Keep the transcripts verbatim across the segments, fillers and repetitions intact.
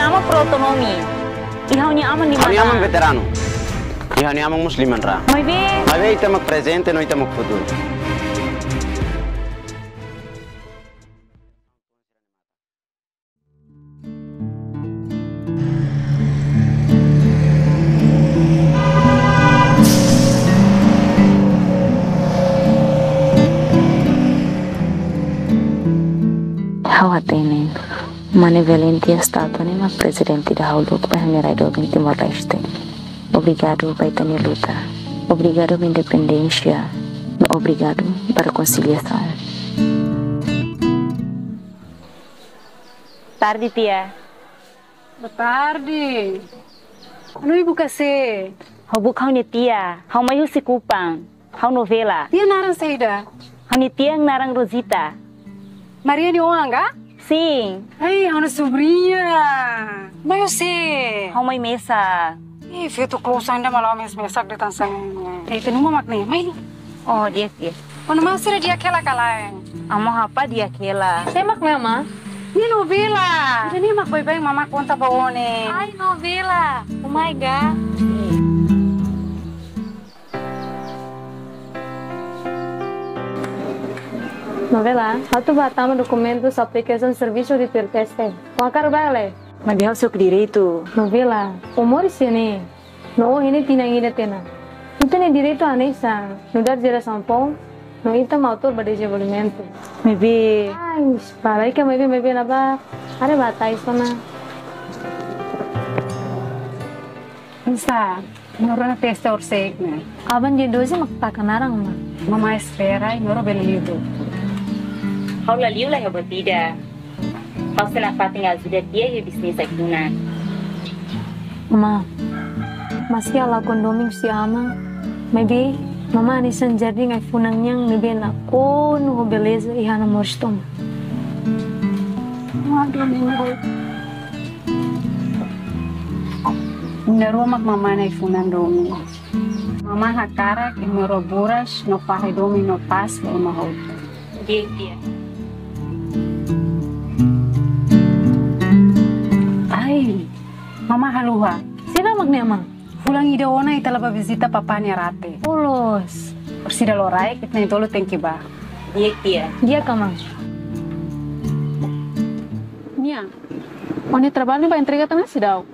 Aman pro otonomia. I ha'u-nia aman di mana? Ha'u-nia aman veteranu. I ha'u-nia aman mós liman-raan. Maibé. Maibé ita mak prezente, no ita mak futuru. Ha'u hatene, Mane Valentia estátua ne'e mak prezente ida ha'u uluk ba ha'u-nia rai doben Timor-Leste. Obrigadu ba ita-nia luta. Obrigadu ba independénsia. No obrigadu ba rekonsiliasaun. Tarde, tia. Boa tarde. Anu, imi buka sé? Ha'u buka ha'u-nia tia. Ha'u mai husi Kupang. Ha'u Novela. Tia naran saida? Ha'u-nia tia naran Rosita. Maria nia oan ka? Sin. Ai, ha'u-nia sobriña. Mai husi? Ha'u mai mesak. Ih, feto klosan ida mak la'o mesak-mesak de'it hanesan ne'e. Eh, ita-nia uma mak ne'e, mai. Oh, di'ak, di'ak. Ó-nia maun sira di'ak hela ka lae? Aman ho apá di'ak hela. Sé mak ne'e, aman? Nia Novela. Ida-ne'e mak baibain mama konta ba ó ne'e. Ai, Novela. Oh my God. Novela, atu bá tama dokumentus aplikasaun servisu di tuir teste. Ó hakarak bá ka lae? Maibé ha'u sei direitu. Novela, ó moris iha ne'e. No ó iha ne'e tinan ida tiha ona. Ita-nia direitu hanesan, nu'udar jerasaun foun, no ita mak autór ba dezenvolvimentu. Maibé. Ai, para ika maibé, maibé ne'ebá, haree ba tais ona. Nsa, imi rua teste horisehik ne'e. Aban dia doze mak taka naran, aman. Mama espera, imi rua bele liu. Ha'u la liu la heboh ida. Ha'u sei nafatin ajuda tia iha bisnis ai-funan. Aman, maski ha'u lakon domin husi aman, maibé mama hanesan jardín ai-funan nian ne'ebé nakonu ho beleza iha ha'u-nia moris tomak. Waduh, imi rua. Imi rua mak mama nia ai-funan domin. Mama hakarak imi rua buras no fahe domin no pás ba ema hotu. Di'ak, tia. Ai, mama haluha. Saida mak ne'e, aman? Fulan ida ona ita la bá vizita papá nia rate. Ulos. Orsida loraik, ita na'in-tolu tenke bá. Di'ak, tia. Di'ak, aman. Nia, ó-nia traballu bá entrega tiha ona seidauk?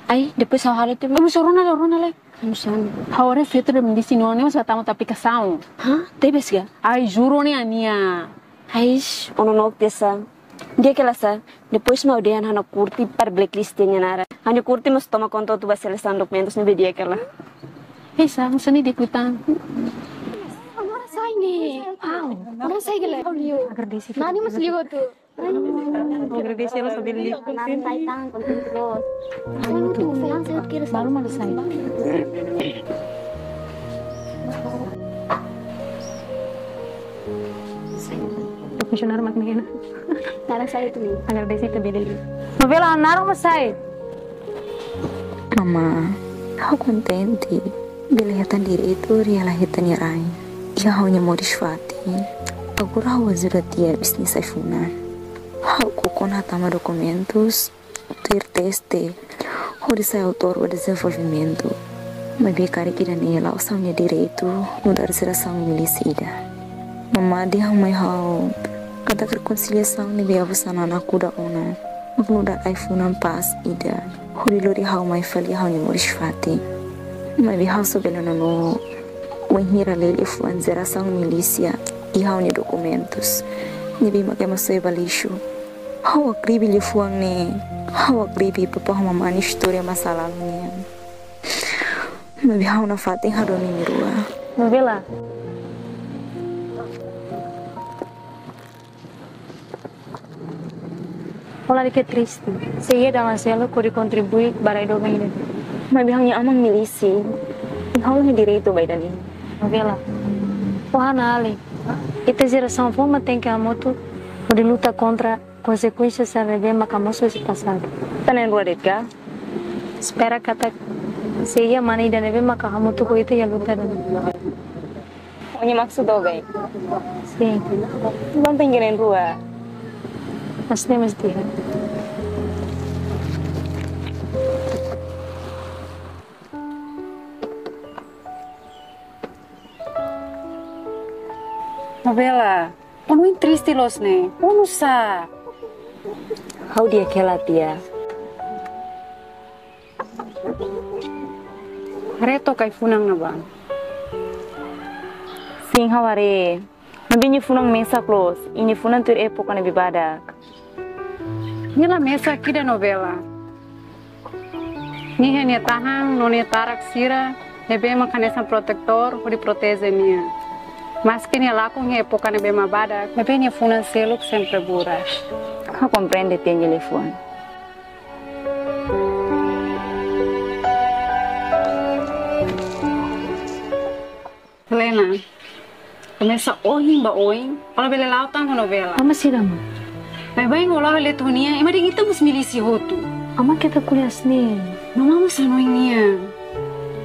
Ai, depois ha'u halo tiha. Vamos, rona lai, rona lai. Vamos, rona. Ha'u haree feto ida mak disse, ó-nia mós bá tama tiha aplikasaun. Hah? Tebes ka? Ai, juru ne'e, Nia. Ai, ó nonook tiha sá. Di'ak hela sá. Depois mak ó dehan ha'u-nia kurti para blacklist nia naran. Ha'u-nia kurti mós toma konta atu bá selesaun dokumentus ne'ebé di'ak hela. Hei, sá, mós ne'e di'ak liután. Agora sai ne'e. Au, agora sai gele. Agradese. Nani mós liu tu. Agradese hela sá bele. Nani sai tan, konten terus. Baru malu sai. Funsionáriu mak ne'e. Naran sai tu. Agradese ita bele. Novela, naran mak sai. Mama, ha'u kontente bele hetan direitu hela iha ita-nia rai. Iha ha'u-nia moris fatin. Agora ha'u ajuda tia bisnis ai-funan. Ha'u koko ona tama dokumentus, tuir teste, hodi sai autór ba dezenvolvimentu. Maibé karik ida-ne'e la'ós ha'u-nia direitu nu'udar jerasaun milísia ida. Mama dehan mai ha'u katak rekonsiliasaun ne'ebé avó Xanana kuda ona mak nu'udar ai-funan pás ida hodi lori ha'u mai fali ha'u-nia moris fatin. Maibé ha'u só bele nonook wainhira liafuan jerasaun milísia iha ha'u-nia dokumentus ne'ebé mak ema soe ba lixu. Ha'u hakribi liafuan ne'e, ha'u hakribi papá ho mamá nia istória masa lalu nian. Maibé ha'u nafatin hadomi imi rua. Novela. Ó lalika triste. Sé iha dalan seluk hodi kontribui ba rai doben ida. Maibé ha'u-nia aman milísia. I ha'u la iha direitu ba ida-ne'e. Novela. Ó hanoin alin. Ita jerasaun foun mak tenke hamutuk hodi luta kontra konsekuénsia sira ne'ebé maka mosu husi pasadu. Ita na'in-rua de'it ka? Espera katak sei iha mane ida ne'ebé maka hamutuk ho ita iha luta ida-ne'e. Ó-nia maksud doben? Sin. Bá tenke na'in-rua. Mas ne'e mesti. Novela, ó-nia oin triste loos ne'e, ó nusá? Ha'u di'ak hela, tia. Haree to'ok ai-funan ne'ebá? Sin, ha'u haree. Maibé nia funan mesak loos, i nia funan tuir époka ne'ebé badak. Nia la mesak ida, Novela. Nia iha nia tahan no nia tarak sira ne'ebé mak hanesan protetór hodi proteje nia. Maski nia lakon iha époka ne'ebé mak badak, maibé nia funan seluk sempre buras. Ha'u komprende tia nia liafuan. Helena, komesa ohin ba oin, ó labele la'o tan ho Novela. Mama sira, ma? Baibain ó la'o ho nia, ema dehan ita mós milísia hotu. Mama, keta ko'alia hanesan ne'e. Mama mós hanoin nia.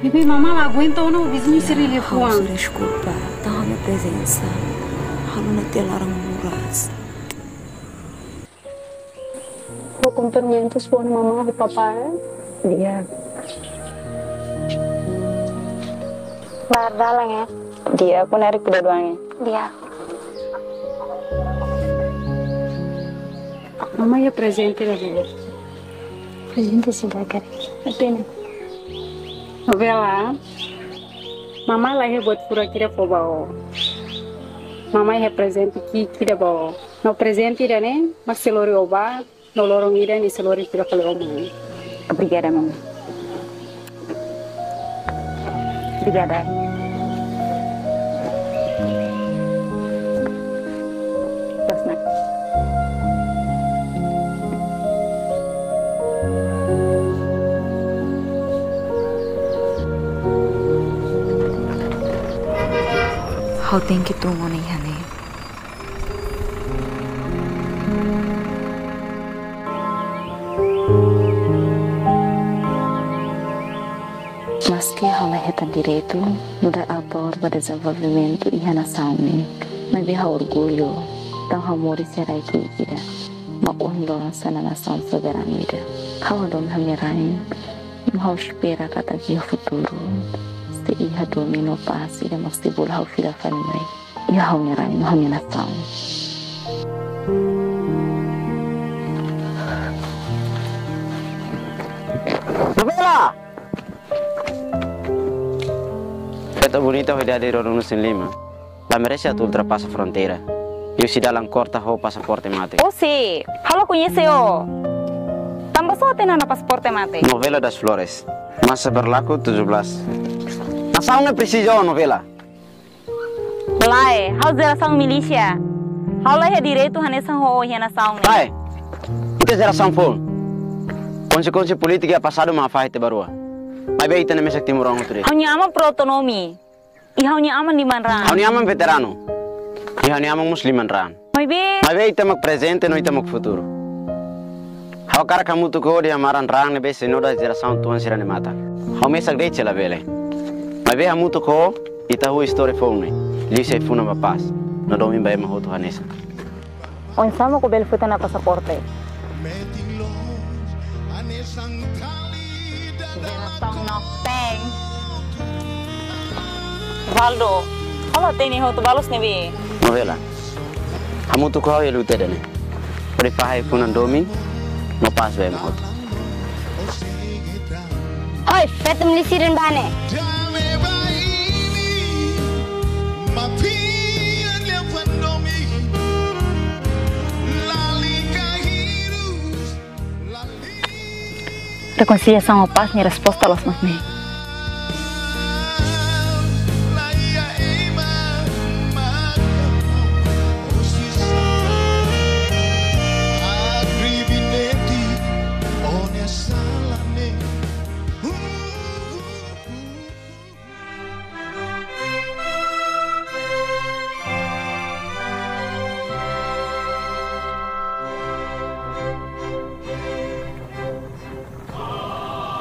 Bebé, mama la aguenta ona ouvir nia sira-nia liafuan. Ha'u husu deskulpa, tanba ha'u-nia prezensa, halo ona tia laran moras. Ha'u kumprimentu sua mama ho papá, eh? Di'ak. Bá dalan, eh? Di'ak, kona ari kuda doang, eh? Di'ak. Mama iha prezente ida, Bela? Prezente seidauk karik. Apenas. Novela, mama la iha buat furak ida fó ba ó. Mama iha prezente ki'ik ida ba ó. No prezente ida-ne'e mak sei lori ó bá, no loron ida nia sei lori fila fali ó mai. Obrigada, mama. Obrigada. Terus, nak. Ha'u tenke tun ona iha ne'e. Maski ha'u la hetan direitu nu'udar atór ba dezenvolvimentu iha nasaun ne'e, maibé ha'u orgullu, tanba ha'u moris iha rai ki'ik ida mak ohin loron sai nasaun soberanu ida. Ha'u hadomi ha'u-nia rain, no ha'u espera katak iha futuru sei iha domin no pás ida mak sei bolu ha'u fila fali mai iha ha'u-nia rain no ha'u-nia nasaun. Novela! Feto bonita ho idade ruanulu-resin-lima la merese atu ultrapasa fronteira. Liuhusi dalan korta ho pasaporte mate. Oxi, ha'u la koñese ó. Tanba sá ó-nia pasaporte mate? Novela das Flores. Masa berlaku tujuh belas. Nasaun ne'e presiza ó, Novela. Lae, ha'u jerasaun milísia. Ha'u la iha direitu hanesan ho ó iha nasaun ne'e. Lae, ita jerasaun foun. Konsekuénsia polítika iha pasadu mak fahe ita ba rua. Maibé ita ne'e mesak timoroan hotu de'it. Ha'u-nia aman pro-autonomia. I ha'u-nia aman liman-raan. Ha'u-nia aman veteranu. I ha'u-nia aman mós liman-raan. Maibé. Maibé ita mak prezente no ita mak futuru. Ha'u hakarak hamutuk ho ó dehan maran-raan ne'ebé sei noda jerasaun tuan sira-nia matan. Ha'u mesak de'it sei labele. Maibé hamutuk ho ó, ita hahú istória foun ne'e. Liuhusi ai-funan ba pás. No domin ba ema hotu hanesan. Oinsá mak ó bele foti ó-nia pasaporte? Jerasaun nofteen. Valdo, ha'u la hatene hotu, balu sira ne'ebé? Novela. Hamutuk ho ha'u iha luta ida-ne'e. Hodi fahe ai-funan domin no pás ba ema hotu. Oi, feto milísia sira-nia bane. Rekonsiliasaun ho pás nia resposta loos mak ne'e.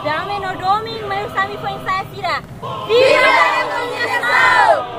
Dame no domin, mai husi ami foin-sa'e sira. Viva a reconciliação!